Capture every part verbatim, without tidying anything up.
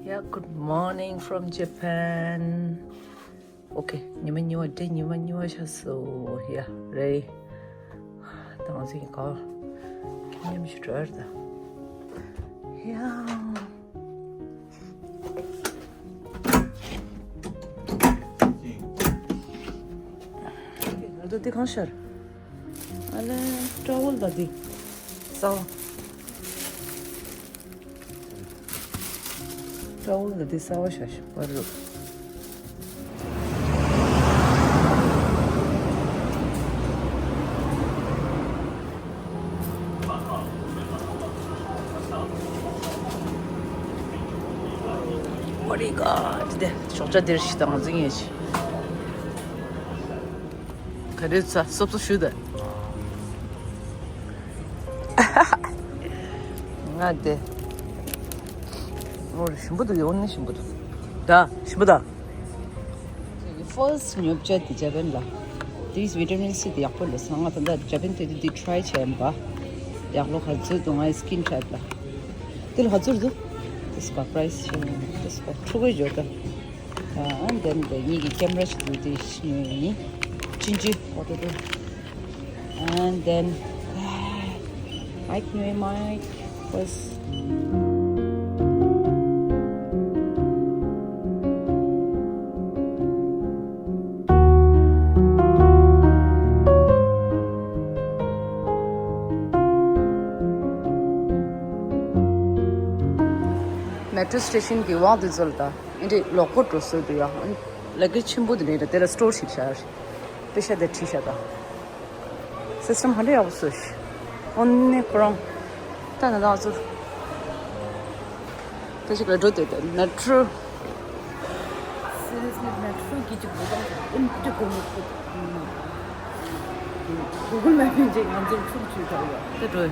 Yeah, good morning from Japan. Okay, ཉི་མ་གཉིས་པ་འདྲེ། ཉི་མ་གཉིས་པ་ཆགས་སོང་། Yeah, ready. དང་ཟིན་ག་ཁྱིམ་ཉམས་ཤིག་འགྲོ་ཡར་ད། Yeah. ཨ་ད་འདི་གང་ཤར། ཨ་ལེ། ཀྲོ་ཝལ་ད་འདི། ས་བ། ཀྲོ་ཝལ་ད་འདི་ས་བ་ཤ་ཤ་པར་རུ། Oh my God. འདི་ཞོགས་ཇ་འདིར་ཞིག་དང་འཛིང་ཡས་ཤིག་ག་རེ་ཚ་སོབ་སོབ་ཞུ་ད། ང་དེ། ཨོ་ཞིམ་པོ་འདུག་ཡོང་ནི་ཞིམ་པོ་འདུག་ད་ཞིམ་པོ་ད། First ཉོ་ཆ་དེ་ཇ་པན་ལ། This vitamin C དེ་ཡག་པོ་ལ་སང་ང་ད་ལྟ་ཇ་པན་དེ་དེ་try བྱས་ཡིན་པ། ཡག་ལོ་ག་ཚོད་འདུག་ང་ཡི་skin type ལ། དེ་ལ་ག་ཚོད་འདུག་དེ་སི་པ་price བྱས་ཡིན། དེ་སི་པ་ཕྲུ་གུའི་འབྱོར་ད། And then དེ་གཉིས་ཀྱི་camera ཞིག་འདུག་དེ་ཞིག་ཉོས་ཡིན། ཅིན་ཅི་ཨོ་ཏོ་ཏོ། And then mic ཉོས་ཡིན། Mic was metro station གི་དབང་དུ་འཛུལ་ད། ཨིན་དྲི་ལོག་པོ་འགྲོ་སྲོལ་དུ་ཡང་ལ་ཀི་ཆེན་པོ་དེ་ནས་དེ་ལ་སི་ཊོར་ཞིག་བཞག་རེད། པེ་ཤ་དེ་བྲིས་བཞག་ད། སི་སི་ཊམ་ཧ་ལས་ཡག་པོ་བཟོས་ཤག་ཨོ་ནི་ཁོ་རང་ད་ན་ད་ཚུར་ད་ཅིག་ལ་འགྲོ་དེ་དེ་མེ་ཊྲོ། Seriously, མེ་ཊྲོ་གི་ཅིག་འགྲོ་སྟངས་ཨིན་དྲི་གོ་མི་ཐུབ། Google Map ཡིན་ཅིག་ང་ཚོར་ཁྲུག་ཆུ་ཐོག་ཡོད། དེ་འགྲོ།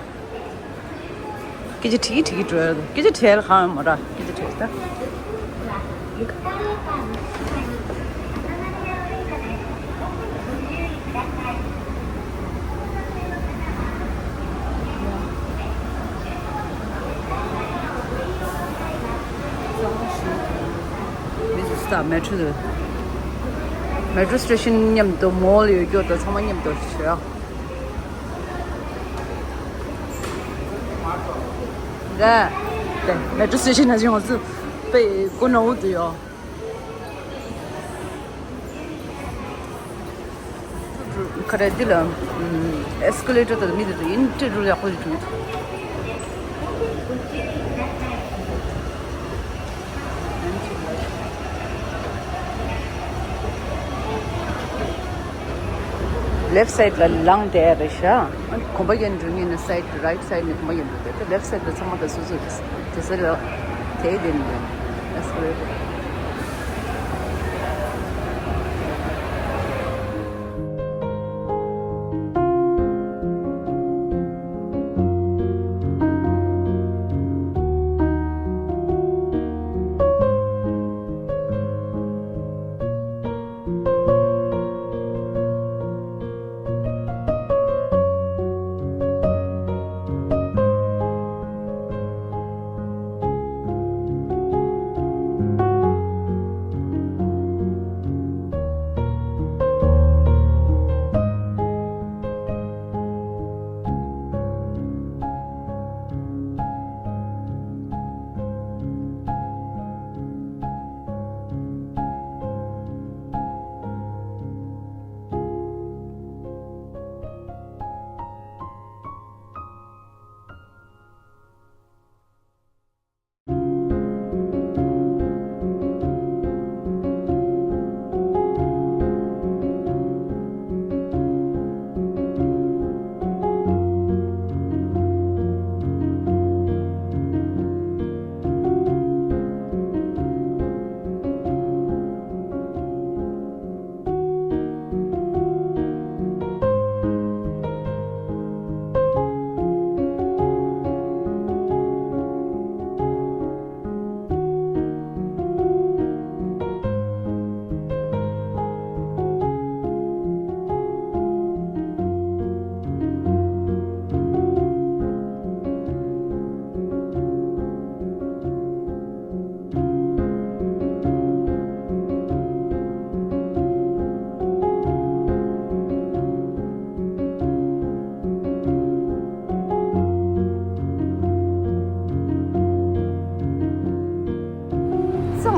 སྐད་ཆ་དྲིས་དྲིས་འགྲོ་ཡ། སྐད་ཆ་དྲིས་ལ་གང་ཡང་མ་ར། སྐད་ཆ་དྲིས་ད། This is the metro. Metro station མཉམ་དུ་མོལ་ཡོད་རྒྱུ་དང་ཚང་མ་མཉམ་དུ་ཞུ་ཡ། རེད། དེ་མེ་ཊྲོ་སི་ཊེ་ཤན་ནང་བཞིན་ང་ཚོ་དཔེ་སྒོ་ནང་འུ་དུ་ཡོད། ག་རེ་འདི་ལ་ཨེ་སི་ཀེ་ལེ་ཊར་དང་མི་དེ་ཚོ་ཡིན་ཏེ་འགྲོ་ཡག་པོ་ཞིག་བྱུང་། Left side ལ་ལངས་བསྡད་རེད་ཤག་ཨ་གོམ་པ་ཡན་འགྲོ་ངེས་ན་side right side ནས་གོམ་པ་ཡན་འགྲོ་བསྡད། དེ་left side ལ་ཚང་མ་ད་སོ་སོ་རེད། དེ་ཚོ་ལ་དེའི་དེ་ནས་escalator།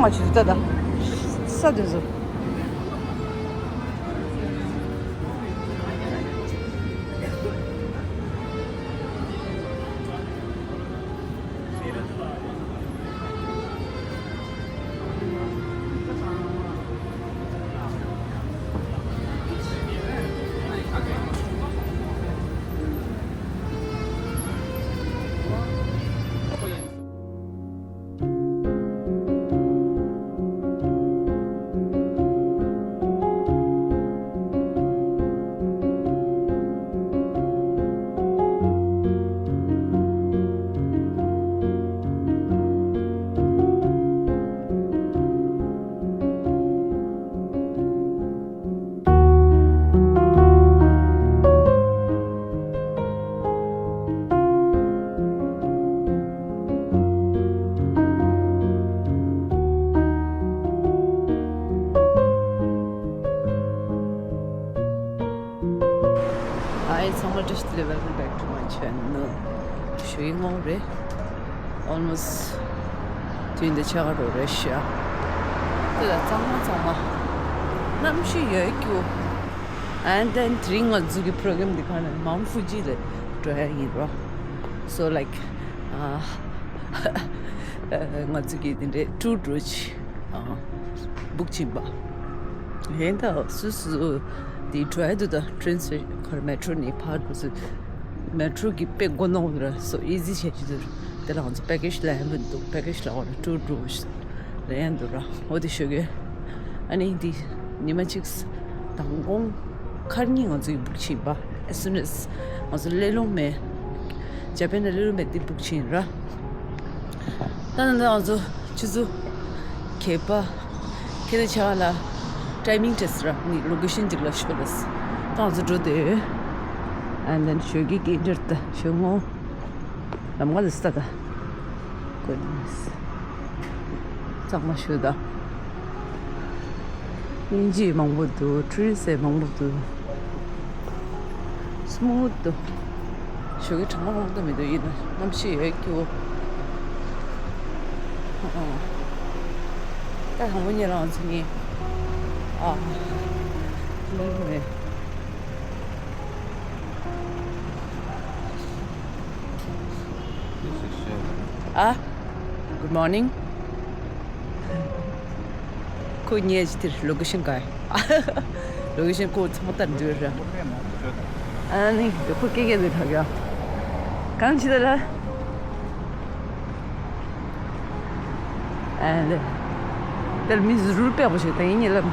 ང་ཆུ་ཚོད་ལྟ་ད། ས་དེ་ཚོ། Hi, ཚང་མ་བཀྲ་ཤིས་བདེ་ལེགས། Welcome back to my channel. ཞོགས་ཀྱི་སྔོན་རེད། Almost དུས་འདི་ཆ་ག་རོ་རེད་ཤག་དེ་ལ་གཙང་མ་གཙང་མ། གནམ་གཤིས་ཡོད་རྒྱུ། And then དེ་རིང་ང་ཚོ་གི་program འདི་ག་ནས་Mount Fuji ལ་འགྲོ་ཡ་ཡིན་རོ། So like ང་ཚོ་གི་དེ་འདྲའི་tour འགྲོ་ཆེད་book བྱིན་པ། ཡིན་ད་སུ་སུ་དེ་འགྲོ་ཡ་འདུག་ད་train station གར་metro ནས་ཕར་འགྲོ་ཚུལ། Metro གི་དཔེ་མགོ་ནོར་ར་so easy བྱས་ཀྱི་འདུག་དེ་ལ་ང་ཚོ་package ལེན་པ་འདུག package ལ་འོ་ར་tour འགྲོ་ལེན་འདུག་ར། འོ་དེ་ཞུ་གི་ཨ་ནི་འདི་ཉི་མ་གཅིག་མདང་དགོང་ཁར་གཉིས་ང་ཚོ་གི་book བྱིན་པ། As soon as ང་ཚོ་སླེབས་ལོང་མེད། ཇ་པན་ལ་སླེབས་ལོང་མེད་འདི་book བྱིན་ར། ད་ནི་ང་ཚོ་ཆུ་ཚོད་བརྒྱད་པ་ཁྱེད་ཆ་ལ་timing test ར་ནི་location ཅིག་ལ་ཤོད་ལ་ད་ང་ཚོ་འགྲོ་དེ། And then ཞོགས་ཀྱི་སྐད་འདིར་ད་ཞོགས་སྔོན་ལམ་ཁ་ལ་ས་ད་གོ་ནི་གཙང་མ་ཞུ་ད། དབྱིན་ཇི་མང་པོ་འདུག tourist མང་པོ་འདུག smooth འདུག་ཞོགས་ཀྱི་གྲང་མོ་མང་པོ་མི་འདུག་ཡིན་ན་གནམ་གཤིས་ཡོད་རྒྱུ། ད་དང་པོ་ཉིད་ལ་ང་ཚོ་གཉིས་ཨ་ལུས་མེད། ཨ། Good morning. ཁོ་ཉལ་ཅི་དེར་location ག་location ཁོ་ཚང་མ་ལྟར་འདུག་ར། ཨ་ནི་ཁོ་སྐད་སྐད་འདུག་ཐག་ཡ། གང་ཅི་ད་ལ། And དེར་མི་ཟུར་པེག་པོ་ཞིག་དང་ཡིན་ཉེ་ལམ།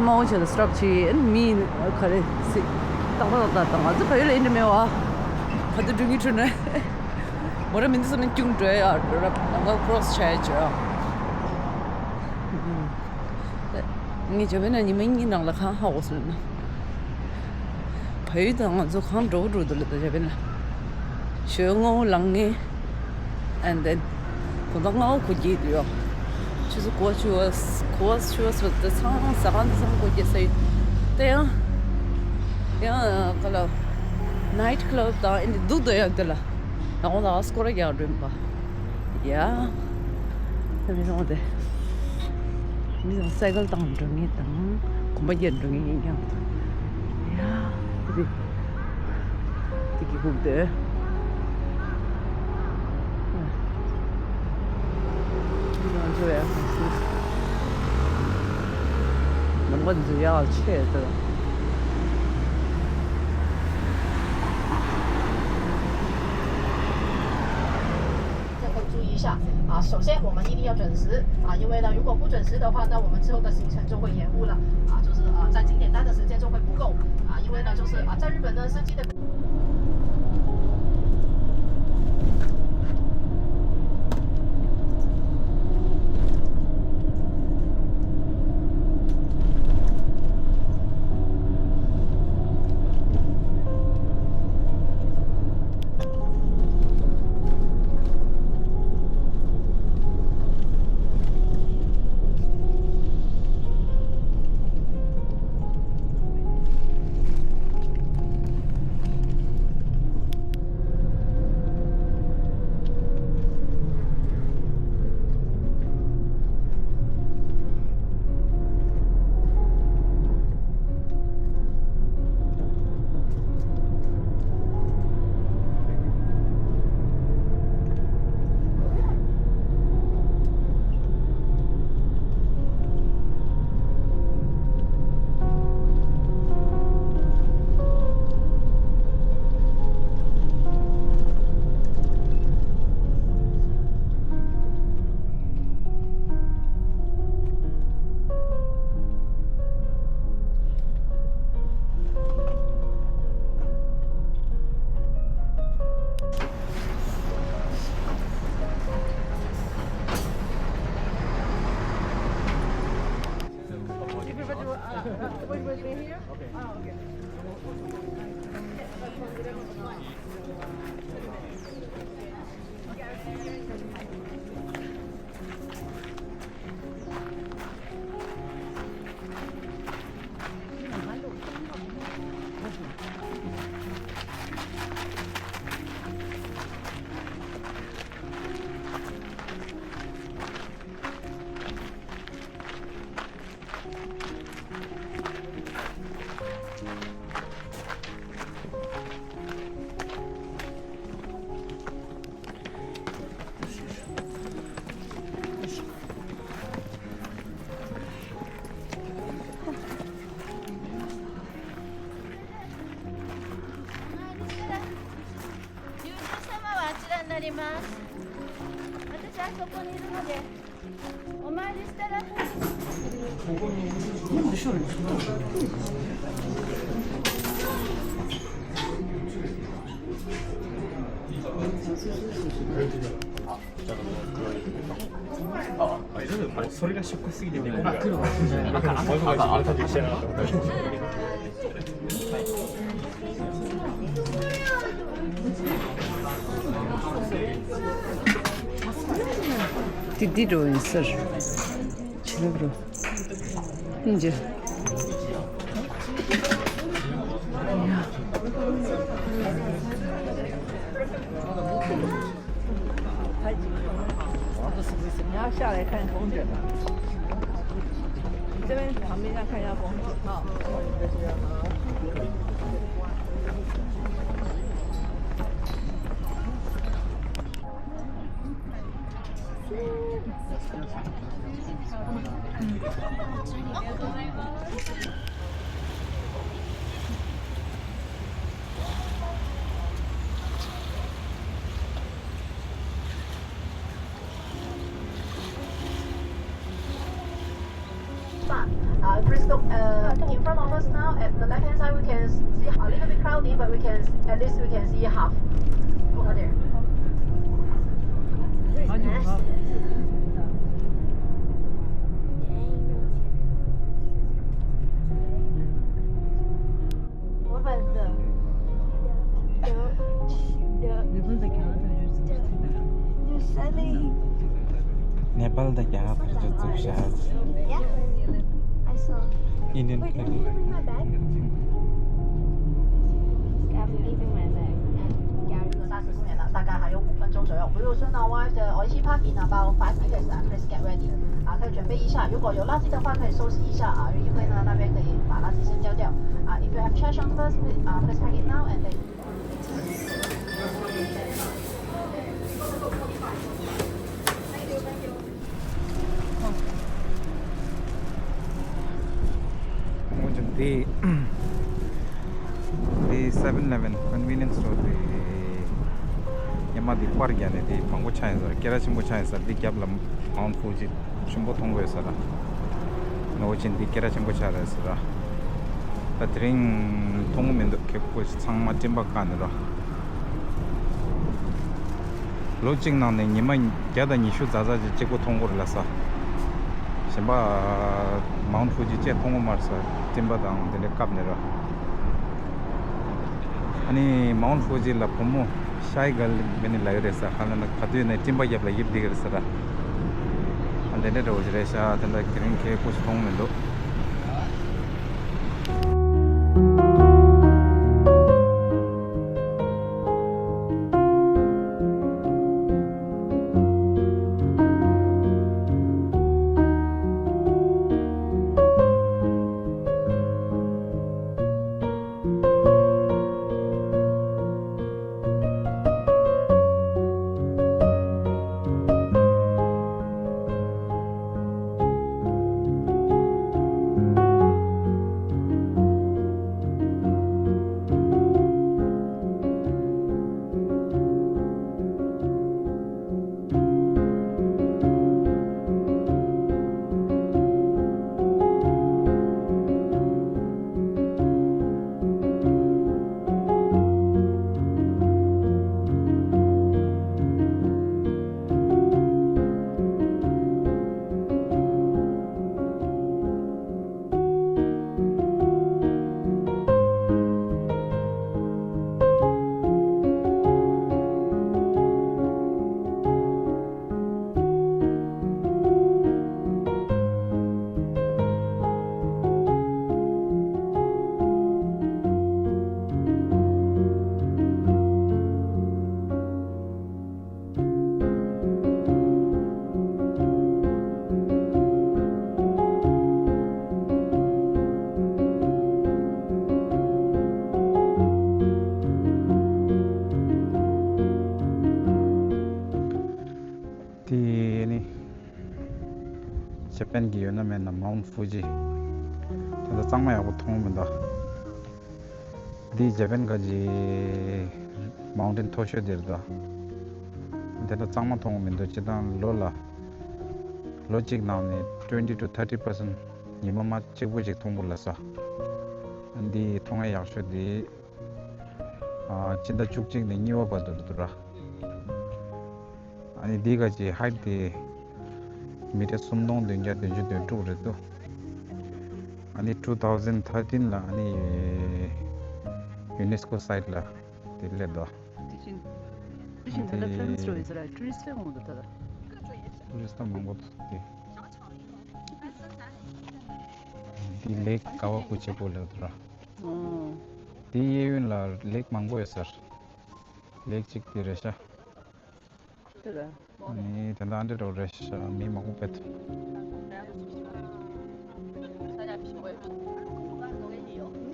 མ་འོ་ཆེ་ལ་stop བྱེད་མི་ག་རེ་སི་ཏག་ཏག་ཏག་ཏག་ང་ཚོ་བལ་ཡུལ་ལ་ཡིན་འདྲ་མེད་བ། ག་དུ་འགྲོ་ངེས་འཕྲོད་ནས་མོ་ར་མི་འདི་ཚོ་ནི་ཀྱུང་འགྲོ་ཡ་ར་ལམ་ཁ་cross བྱ་ཡ་བྱོས་ཨ། ངས་བྱ་བའི་ན་ཉི་མ་གཉིས་ནང་ལ་གང་ཧ་གོ་སོང་ན། བལ་ཡུལ་དང་ང་ཚོ་གང་འགྲོ་འགྲོ་འདུག་ལ་ད་བྱ་བའི་ན། ཞོགས་སྔ་པོ་ལངས་ངེས། And then དགོང་དག་སྔ་པོ་གོ་རྒྱུ་ཡོད། ཆུ་ཚོད་གོ་བ་ཆུ་བ་གོ་བ་ཆུ་བ་སོ་ད་ཚང་ཟ་ཁང་དུ་ཚང་གོ་རྒྱུ་ས་ཡོད། ད་ཡང་ཡང་ག་ལ་night club དང་ཨེ་འདི་འདུག་ད་ཡང་དེ་ལ་དགོང་དག་སྐོར་ར་རྒྱག་འགྲོ་ཡིན་པ། ཡ། ད་མི་རུང་སྟེ། མི་ཚང་སའི་ཀལ་བཏང་འགྲོ་ངེས་དང་། གོམ་པ་རྒྱག་འགྲོ་ངེས་ཡིན་ཀྱང་། ཡ། དེ་དེ་དེ་གི་ཁུག་དེ། ང་ཚོ་ཡ་ཁུག་ལམ་ཁ་འཛུལ་ཡག་ཆེ་དེ། 再关注一下啊，首先我们一定要准时啊，因为呢，如果不准时的话，那我们之后的行程就会延误了啊，就是呃，在景点待的时间就会不够啊，因为呢，就是啊，在日本呢，司机的。入場様はあちらになります。私はそこにいるので、お参りしたら。아, 이거는 뭐 소리가 ܫܘܩ ܩ ܣܝ ܕܝ 네. 아, 그럼. 아까, 아까, 아까, 아까. ཏི་ཏི་འགྲོ་ཡིན་ཟེར། ཆི་ལབ་རོ། ཨིན་ཇི། Uh, please look, uh, in front of us now. At the left hand side, we can see a little bit crowded, but we can, at least we can see half over there. What about the, the, the, the, the selling? ནེ་པཱལ་དང་རྒྱ་གར་ཕར་ཚུར་བཙུགས་བཞག Indian curry. Wait, did you bring my bag? I'm leaving my bag. Garage. 大概还有五分钟左右。比如说呢，我的 Oishi Park in about five minutes, uh, please get ready. 啊，可以准备一下，如果有垃圾的话，可以收集一下啊，因为呢，那边可以把垃圾先丢掉。啊，if you have trash on the bus, please, uh, please pack it now and then. འདི། འདི་seven eleven convenience store དེ། ཉི་མ་འདི་པར་རྒྱག་ནས་དེ་མང་པོ་ཆགས་ཡིན་ཟེར། སྐད་གྲགས་ཆེན་པོ་ཆགས་ཡིན་ཟེར། འདི་རྒྱབ་ལ་Mount Fuji ཆེན་པོ་མཐོང་དགོས་ཟེར། ནོ་ཅིན་འདི་སྐད་གྲགས་ཆེན་པོ་ཆགས་རེད་ཟེར། ད་དེ་རིང་མཐོང་གི་མི་འདུག་ཁེ་ཁོ་ཚང་མ་སྤྲིན་པ་བཀག་ནས་རོ། ལོ་གཅིག་ནང་ནས་ཉི་མ་བརྒྱ་དང་ཉི་ཤུ་ཙག་ཙག་ཅིག་གཅིག་པོ་མཐོང་གི་རེད་ལ་ས། གཞན་པ་Mount Fuji བཅས་མཐོང་གི་མ་རེད་ས། སྤྲིན་པ་དང་དེ་འདྲ་བཀབ་ནས་རོ། ཨ་ནི་Mount Fuji ལ་བུ་མོ་ཤའི་གལ་མི་ནི་ལ་ཡོད་རེད་ས། ཧ་ལ་ན་ག་དུས་ནས་སྤྲིན་པ་རྒྱབ་ལ་ཡིབ་བསྡད་ཀྱི་རེད་ས་ར། ཨ་འདི་འདྲ་འདྲ་བོ་ཞིག་རེད་ཤག་དེ་འདྲ་དེ་རིང་ཁེ་ཁོ་ཞིག་མཐོང་མི་འདུག་དེ་ནི་ཇ་པན་གྱི་ཡོད་ན་མེད་ན་མའུན་ཧྥུ་ཇི། ད་ལྟ་གཙང་མ་ཡག་པོ་མཐོང་མི་འདུག་འདི་ཇ་པན་ག་གི་མའུན་ཊེན་མཐོ་ཤོས་དེ་རེད་འདུག་དེ་ལྟ་གཙང་མ་མཐོང་མི་འདུག་སྤྱིར་བཏང་ལོ་ལ་ལོ་གཅིག་ནང་ནས་twenty to thirty percent ཉི་མ་མ་གཅིག་པུ་ཅིག་མཐོང་གི་ལ་ས། འདི་མཐོང་ཡག་ཤོས་དེ། ཨ། སྤྱི་ཟླ་བཅུ་གཅིག་ནས་གཉིས་པ་བར་དུ་རེད་འདུག་ར། ཨ་ནི་འདི་ག་ཅིག་ཧའིཊ་དེ་མི་ཊར་སུམ་སྟོང་བདུན་བརྒྱ་བདུན་ཅུ་དོན་དྲུག་རེད་འདུག་ཨ་ནི་two thousand thirteen ལ་ཨ་ནི་ཡུ་ནེ་སི་ཀོ་སའིཊ་ལ་དེ་སླེབས་འདུག་དེ་བཞིན་དེ་བཞིན་ད་ལྟ་ཊུ་རི་སི་ཊི་རོ་ཡིན་ས་ར། ཊུ་རི་སི་ཊི་མང་པོ་འདུག་ད་ལྟ། ཊུ་རི་སི་ཊི་མང་པོ་འདུག་དེ། འདི་ལེག་ཀ་ཝ་ཀུ་ཆེ་པོ་ལེགས་འདུག་ར། ཨོ། དེའི་གཡས་གཡོན་ལ་ལེག་མང་པོ་ཡོད་ས་རེད། ལེག་གཅིག་དེ་རེད་ཤག་དེ་རེད། ཨ་ནི་དེ་འདྲ་འདྲ་རོ་རེད་ཤག་མི་མང་པོ་བེད།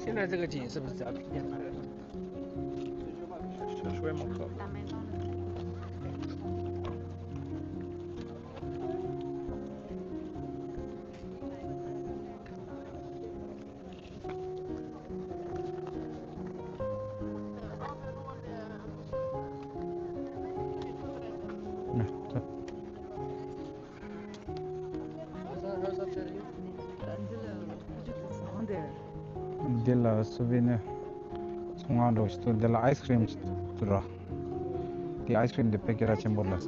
现在这个景是不是只要停电才能？小学门口。 འདི་ལ་སུ་བི་ནི་ཚོང་ཁང་འདྲ་ཞིག་འདུག་འདི་ལ་ཨའི་སི་ཀྲིམ་འདུག་ར། འདི་ཨའི་སི་ཀྲིམ་འདི་དཔེ་སྐད་གྲགས་ཆེན་པོ་རེད་ས།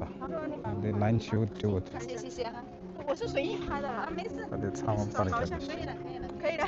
འདི་ལའིན་ཞེ་པོ་འདུག 我是随意拍的啦，没事。 ད་དེ་ཚང་མ་པར་རྒྱབ། 可以的。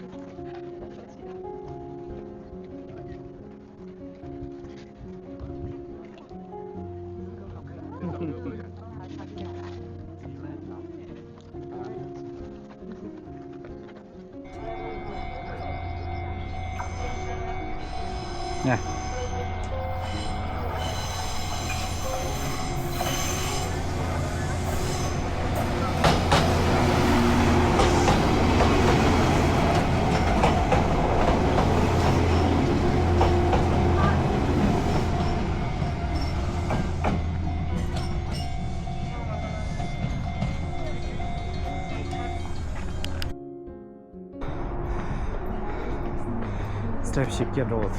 སི་ཊེབ་བཞི་བརྒྱ་འགྲོ།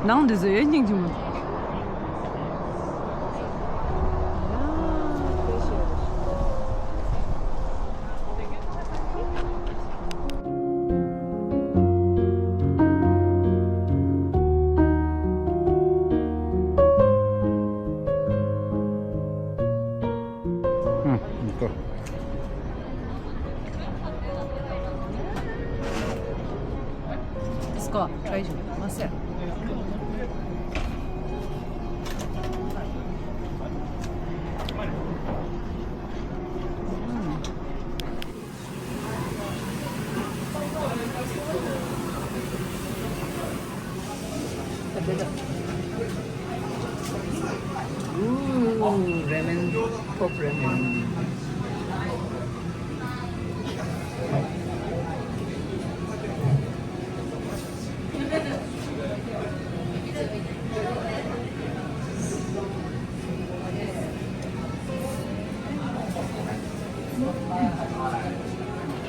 ནང་འདི་ཚོ་ཡོད་སྙིང་རྗེ་མོ། ཨུ། ལེ་ཊི་སི་གོ། ཊི་རའི་བྱེད་མ་ཟད། Ooh, ramen, pork ramen.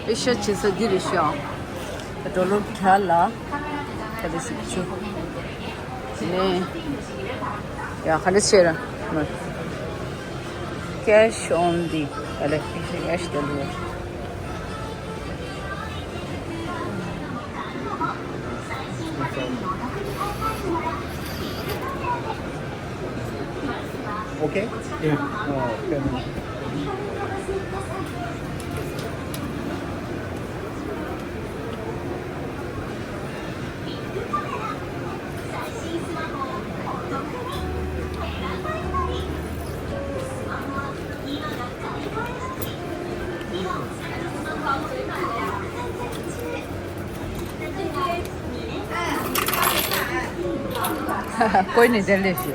ཨེ་ཤ་ཆེ་ས་འདི་རེད་ཤག་ཌོ་ལར་གྲ་ལ་ག་རེ་ཞིག་ཆུ། ནས་ཡ་ག་རེ་བྱས་ར། Cash on the ཨ་ལེ་cash deliver. Okay? Yeah. Oh, okay. Koi ne jale shi.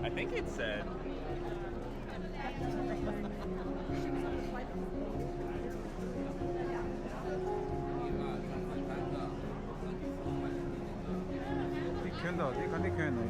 I think it said. འདི་གྱོན་དང་འདི་ག་འདི་གྱོན་ནོ།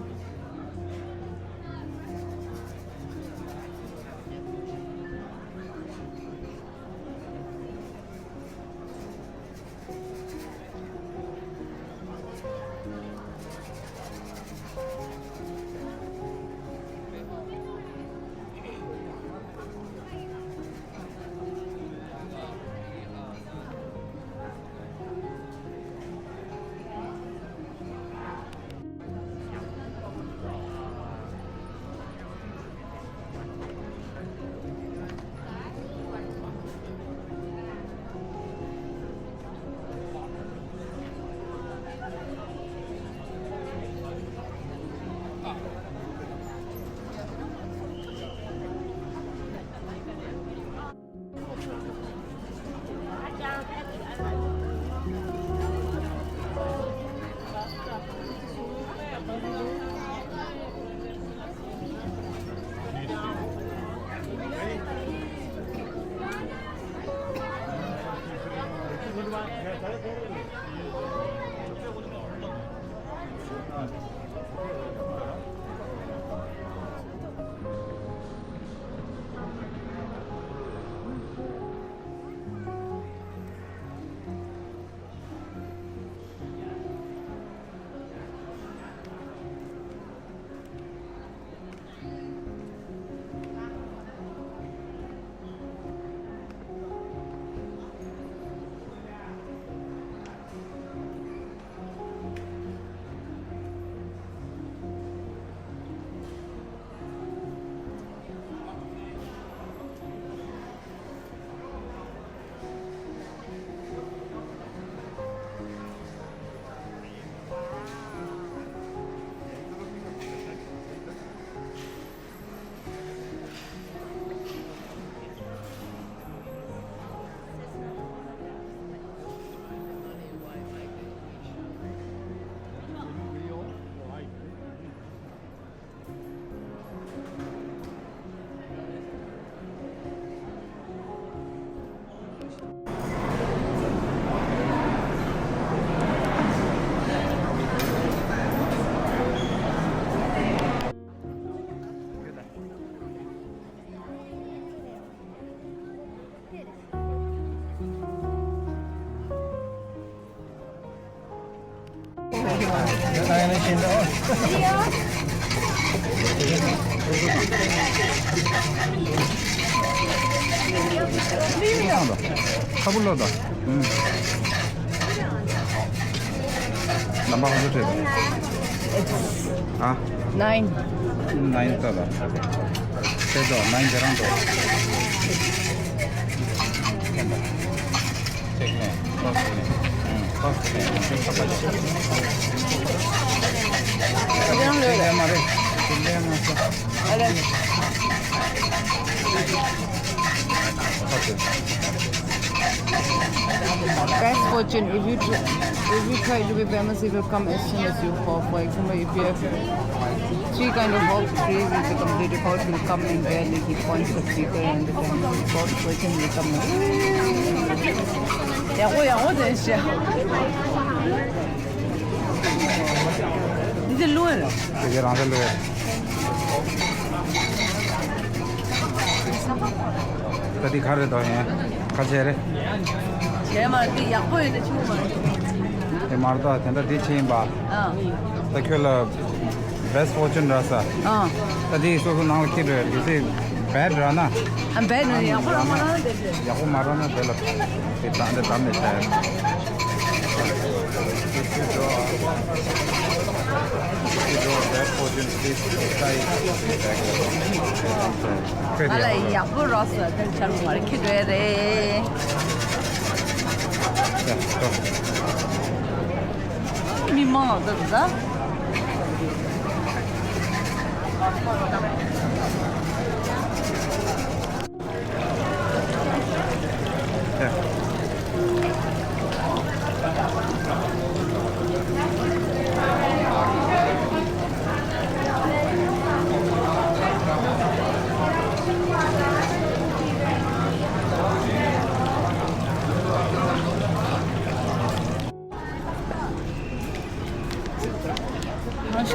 ཁ་བུ་ལོ་དང་། ནམ་བར་ཧ་ཅང་བྲེལ་འདུག་ཨ། Nine. Nine ད་ལ། དེ་དོ་nine དེ་རང་དོ། ཅེག་ནས་ཁོ་སི་ནས་ཁོ་སི་ནས་ཁ་པར་ཅིག་དེ་རང་ལོས་རེད། མ་རེད། དེ་འདྲ་མ་སོ། ཨ་ལས། Best fortune. If you tr- if you try to be famous, it will come as soon as you fall. For example, if you have three kind of hot trees, it's a completed hot will come and bear the points of figure and the kind of hot fortune will come. ཡག་པོ་ཡག་པོ་དེ་བཤད། འདི་ལོས། དེ་ག་རང་ས་ལོས། ད་འདི་ག་རེ་དོ་ཡིན། ག་བྱས་རེད། བྱས་མ་འདི་ཡག་པོ་ཡོད་ན་ཆུང་མ་རེད། དེ་མར་ད་དེ་འདྲ་འདི་ཕྱིན་པ། ཨ། ད་ཁྱོད་ལ་best fortune ར་ས། ཨ། ད་འདི་སོ་སོ་ནང་ལ་ཁྱེར་རེད་འདི་ཚེ་bad ར་ན། ཨ་bad ན་ཡག་པོ་ར་མ་ར་དེ་རེད། ཡག་པོ་མ་ར་ན་དེ་ལ་དེ་ད་འདི་ད་ནས་བྱས། If you draw, if you draw a bad fortune, please try it back. ང་ལ་ཡག་པོ་རག་སོང་། དེ་ཆར་མ་རེད་ཁྱི་འདྲ་རེད། མི་མང་ལ་ད་ད།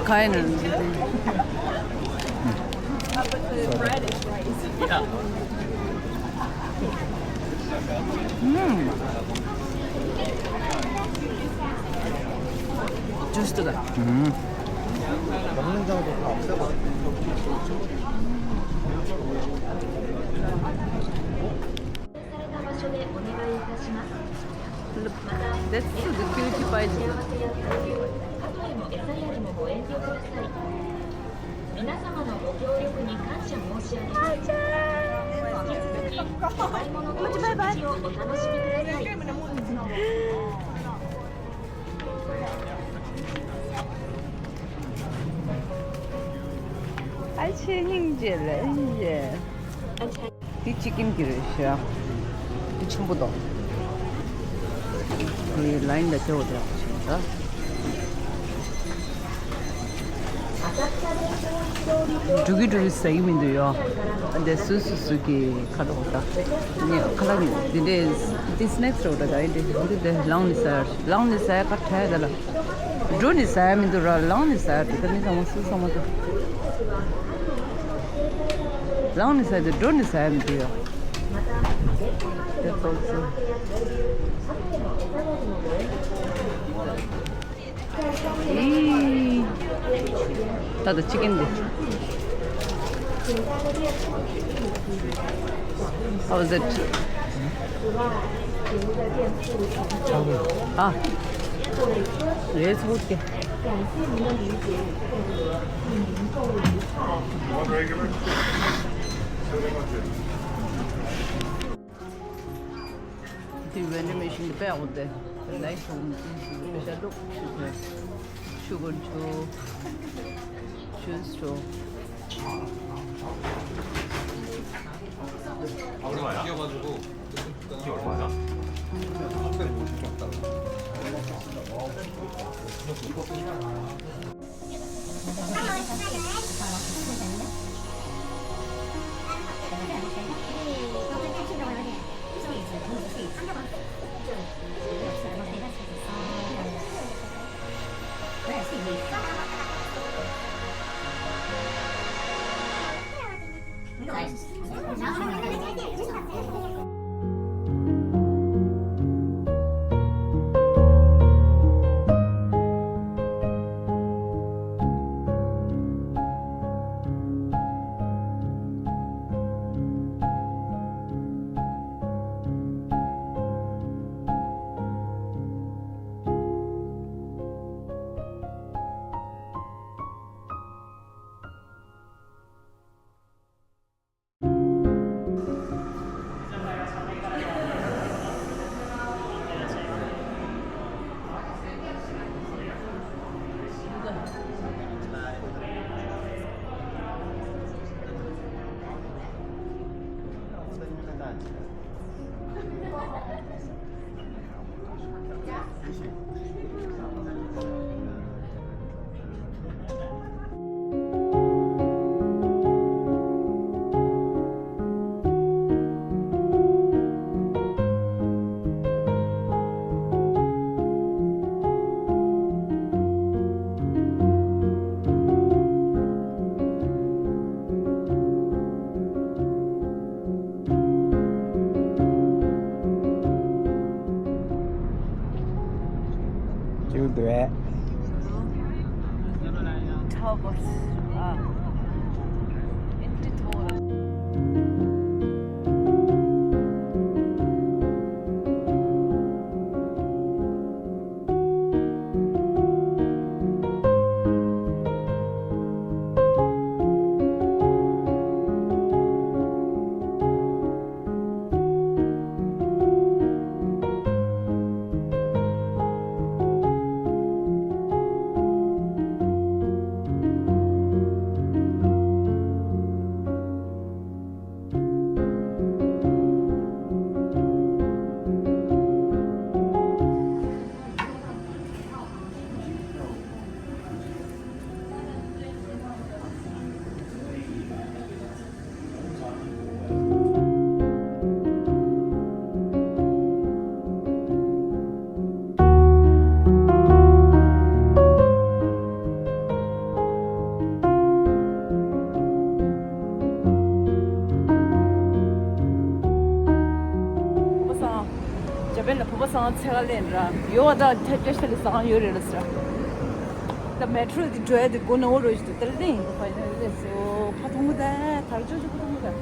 Finally. 음. 주스다. 음. された場所でお願いいたします。 That's so the cutie pie. 皆様のご協力に感謝申し上げます。引き続きお買い物のお食事をお楽しみください。 ཨ་ཆེ་སྙིང་རྗེ་ལ་སྙིང་རྗེ། འདི་ཅི་ཀིན་གྱི་རེད་ཤག་འདི་ཆེན་པོ་འདུག་འདི་ལ་ཡིན་ད་ཅོ་འདྲ་ཞིག་འདུག་འགྲོ་གི་འགྲོ་གི་ཟ་གི་མི་འདུག་ཡོ། འདི་སུ་སུ་སུ་གི་ཁ་ལོག་ད། ནི་ཁ་ལག་ནི་འདི་འདྲའི་འདི་སི་ནེག་སི་འདྲ་བོ་ད་འདི་འདི་འདི་ལངས་ནས་ཟ་ཡ་ལངས་ནས་ཟ་ཡ་ཁ་བྲལ་ད་ལ། འགྲོ་ནས་ཟ་ཡ་མི་འདུག་ར། ལངས་ནས་ཟ་ཡ་འདུག་ད་མི་ཚང་མ་སུ་ཚང་མ་འདུག་ལངས་ནས་ཟ་ཡ་འདུག་འགྲོ་ནས་ཟ་ཡ་མི་འདུག་ཡ། That's awesome. ཨི། ད་ད་ཅི་ཀིན་འདི། How is it? ཨ། རེད་སོང་སྟེ། དེ་ཝེན་ཌིང་མེ་ཤིན་དེ་དཔེ་ཡག་པོ་དེ། དེ་ལའི་ཤོག་ནི་ཅི་ཞིག་དཔེ་ཤ་ལུག་ཞིག་དེ། ཤུ་གུར་ཆུ། ཇུས་ཆུ། བོད་ལ་བོད་པ་ཚང་ཚད་ཁ་ལེན་ར་ཡོད་བ་དང་ཐད་ཀ་ཤ་ལས་ཚང་ཡོད་རེད་ལ་ཟེར། ད་མེ་ཊོ་རོ་དེ་འགྲོ་ཡ་དེ་སྒོ་ནང་འོ་རོ་ཞིག་ཏུ་ཏར་ཏིང་ཕ་ཡིན་ལས་སོ་ཕ་ཐུང་གུ་ད་དར་ཅོ་ཅོ་ཕ་ཐུང་གུ་ད།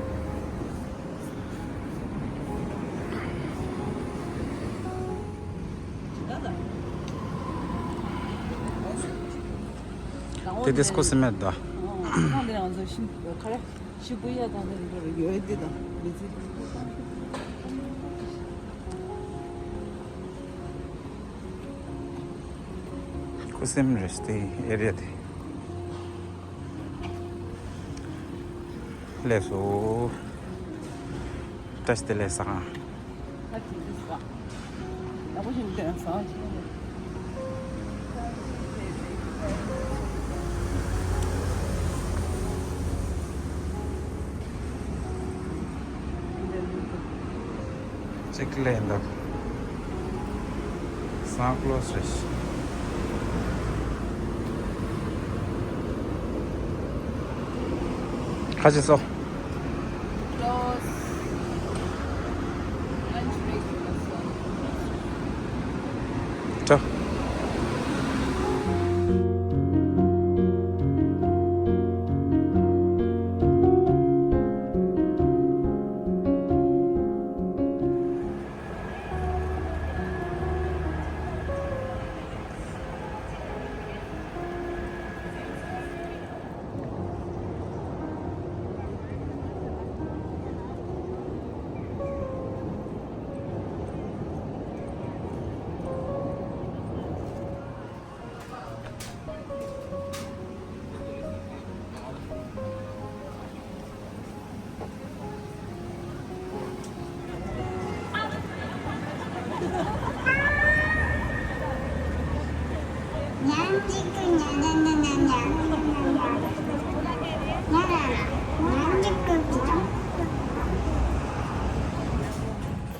དེ་དེ་སྐོར་སེམས་མེད་ད། ཁ་རེ་ཤི་བུ་ཡ་དང་དེ་རེ་ཡོད་དེ་དང་མི་ཚེ། ཁུ་སིམ་རེད་དེ་ཨེ་རི་ཡ་དེ། ལས་སོ། བཀྲ་ཤིས་བདེ་ལེགས་སང་། གཅིག་ལས་འདུག་སང་ཀློ་སི་རེད། ཁ་ཅིག་སོ། Close. Lunch break. ད།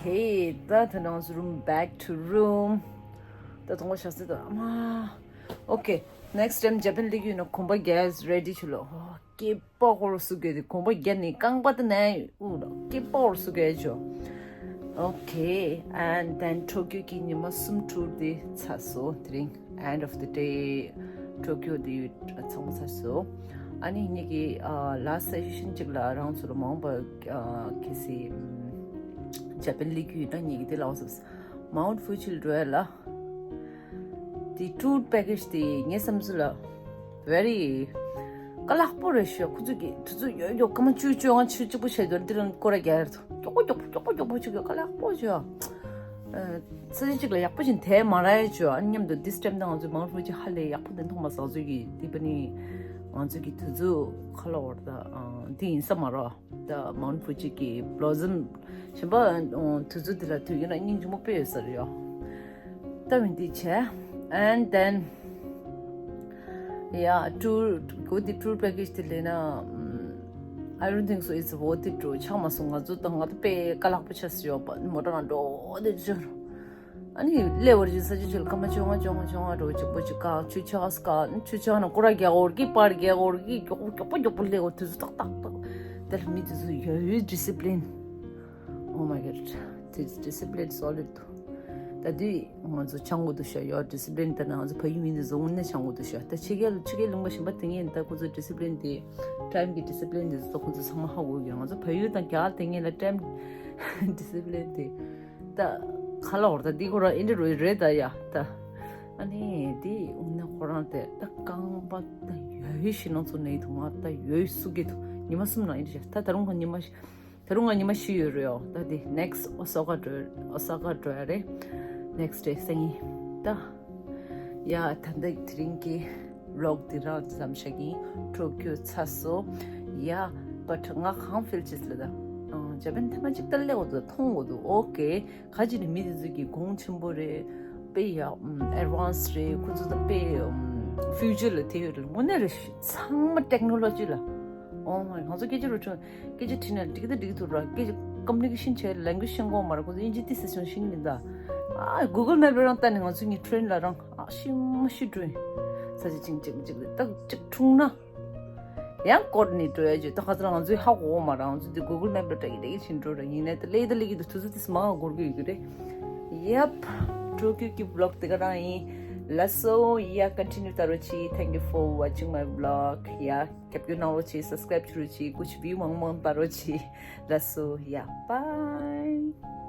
Okay, ད་ད་ནང་room, back to room. ད་ཐོང་ཤ་སི་ད་མ། Okay, next time Japan སླེབས་ཡོད་ན་གོམ་པ་རྒྱག་ready བྱོས་ལོ། སྐེད་པ་ཧོར་སུ་གྱོད་དེ་གོམ་པ་རྒྱག་ནས་རྐང་པ་དེ་ནས་ཨུ་ལོ་སྐེད་པ་ཧོར་སུ་གྱོད་ཆོ། Okay, and then Tokyo གི་ཉི་མ་གསུམ་tour དེ་ཚར་སོང་དེ་རིང་། End of the day Tokyo དེ་ཚང་མ་ཚར་སོང་། ཨ་ནི་ངེད་ཀྱི་last session གཅིག་ལ་རང་ཚོ་ལ་མང་པ་གལ་སྲིད་Japan སླེབས་ཡོད་ན་ངེད་ཀྱི་དེ་ལ་འོ་ཟབ། Mount Fuji ལ་འགྲོ་ཡ་ལ། དེ་tour package དེ་ངའི་བསམ་ཚུལ་ལ་very དཀའ་ལག་པོ་རེད་ཤག་ཁོ་ཚོ་གི་དུས་ཚོད་ཡོད་ཡོད་སྐར་མ་བཅུ་བཅོ་ལྔ་ཕྱེད་གཅིག་པོ་བྱས་དོན་འདི་རང་སྐོར་ར་རྒྱག་ཡ་རེད། མགྱོགས་པོ་མགྱོགས་པོ་མགྱོགས་པོ་མགྱོགས་པོ་བྱེད་དགོས་དཀའ་ལག་པོ་བྱས། ས་ཆ་གཅིག་ལ་ཡག་པོ་ཅིག་དེ་མ་ར་ཡ་བྱས། ཨ་ནི་མཉམ་དུ་this time ད་ང་ཚོའི་Mount Fuji ཧ་ལས་ཡག་པོ་དེ་མཐོང་མ་སོང་། ང་ཚོའི་གི་དེ་པ་ནི་ང་ཚོའི་གི་དུས་ཚོད་ཁ་ལོ་བར་ད་དེ་ཡིན་ས་མ་ར། ད་Mount Fuji གི་blossom གཞན་པ་དུས་ཚོད་དེ་ལ་དུས་ཡིན་ན་སྙིང་རྗེ་མོ་དཔེ་ཡོད་ས་རེད་ཡ། ད་མི་འདི་བྱས། And then yeah, tour གོ་དེ་tour package དེ་ལེན་ན། I don't think so it's worth it to ཆགས་མ་སོང་། ང་ཚོ་དང་ང་ཚོ་དཔེ་དཀའ་ལག་པོ་ཆགས་སུ་ཡོད་པ་མོ་ཊ་ནང་འགྲོ་དེ་བྱོས། ཨ་ནི་སླེབས་པར་ཅིག་ས་ཆ་ཆོད་ལ་སྐར་མ་བཅོ་ལྔ་བཅོ་ལྔ་བཅོ་ལྔ་འགྲོ་གཅིག་པོ་ཅིག་བཀག་ཆུ་ཆགས་བཀག་ཆུ་ཆགས་ན་སྐོར་ར་རྒྱག་འོར་གི་པར་རྒྱག་འོར་གི་མགྱོགས་པོ་མགྱོགས་པོ་མགྱོགས་པོ་སླེབས་འོ་དུས་ཚོད་ཏག་ཏག་ཏག་དེ་ལ་མི་དེ་ཚོ་ཡོད་ཡོད་discipline. Oh my god, this discipline solid. ད་དུས་ང་ཚོ་ཆང་གོ་དུ་ཤ་ཡོད་discipline ད་ན་ང་ཚོ་ཕ་ཡུལ་མི་འདི་བཟོ་ངུ་ནས་ཆང་གོ་དུ་ཤ་ད་ཕྱི་རྒྱལ་ཕྱི་རྒྱལ་ལུང་པ་གཞན་པ་དེ་ངས་ད་ཁོ་ཚོ་discipline དེ་time གི་discipline དེ་ཚོ་ཁོ་ཚོ་ཚང་མ་ཧ་གོ་གི། ང་ཚོ་ཕ་ཡུལ་དང་རྒྱ་དེ་ངས་ལ་time discipline དེ་ད་ཁ་ལ་འོར་ད་འདི་ཁོ་རང་ཨིན་དྲི་རོ་རེད་ད་ཡ་ད། ཨ་ནི་དེ་འུ་ན་ཁོ་རང་དེ་ད་རྐང་པ་ད་ཡོད་ཡོད་ཤི་ནང་ཚོ་ནས་ཐུང་བ་ད་ཡོད་སུ་གི་ཐུ་ཉི་མ་གསུམ་ནང་ཨིན་དྲི་ཤ་ད་ད་རུང་ཁོ་ཉི་མ་ཤི། ད་རུང་ང་ཉི་མ་བཞི་ཡོད་རེད་ཡོ། ད་དེ་next ཨོ་ས་ཀ་འགྲོ་ཨོ་ས་ཀ་འགྲོ་ཡ་རེད། Next day སང་ཉིན་ད། ཡ་ད་ལྟ་དེ་རིང་གི་vlog འདི་རང་མཚམས་བཞག་གིན། Tokyo ཚར་སོང་། ཡ་but ང་གང་feel བྱེད་ལ་ད། Japan ཐེངས་མ་གཅིག་ལྟ་སླེབས་འོ་དུ་མཐོང་འོ་དུ་okay ག་ཅི་ནི་མི་དེ་ཚོ་གི་གོང་ཆེན་པོ་རེད། དཔེ་ཡ་advance རེད། ཁོ་ཚོ་ད་དཔེ་future ལ་དེ་ཡོད་རེད། དངོས་གནས་རེད། ཚང་མ་technology ལ། Oh my ང་ཚོ་སྐད་ཆ་རུ་ཆུང་སྐད་ཆ་དྲིས་ན་འགྲིག་ད་འགྲིག་ཐུབ་ར། སྐད་ཆ་communication བྱས་language ཤེས་དགོས་མ་རེད། ཁོ་ཚོ་དབྱིན་ཇི་ཏི་སི་ཤོང་ཤེས་ཀྱི་མི་འདུག་ཨ་Google Map ལ་རང་ལྟ་ནས་ང་ཚོ་གཉིས་train ལ་རང་ཨ་ཤི་མ་ཤི་འགྲོ་ཡིན། ས་ཆ་ཅིག་ཅིག་ཅིག་ཏག་ཅིག་འཁྲུངས་ན་ཡང་བསྐོར་ནས་འགྲོ་ཡ་བརྗོད། ད་ག་ཚོད་ང་ཚོའི་ཧ་གོ་མ་རེད། ང་ཚོ་འདི་Google Map ལ་ལྟ་གི་ལྟ་གི་ཕྱིན་འགྲོ་ར། ཡིན་ནའི་ད་ལེ་ད་ལེ་གི་འདུག་དུས་ཚོད་དེ་མང་ང་འགོར་གི་ཡོད་ཀྱི་རེད། Yep, སྤྲོ་སྐྱིད་ཀྱི་vlog དེ་ག་རང་ཡིན། ལགས་སོ། Yeah, continue ལྟ་རོགས་གྱིས། Thank you for watching my vlog. Yeah, རྒྱབ་སྐྱོར་གནང་རོགས་གྱིས། subscribe བྱེད་རོགས་གྱིས། སྐུ་མཁྱེན། view མང་མང་བཏང་རོགས་གྱིས། ལགས་སོ། Yeah, bye.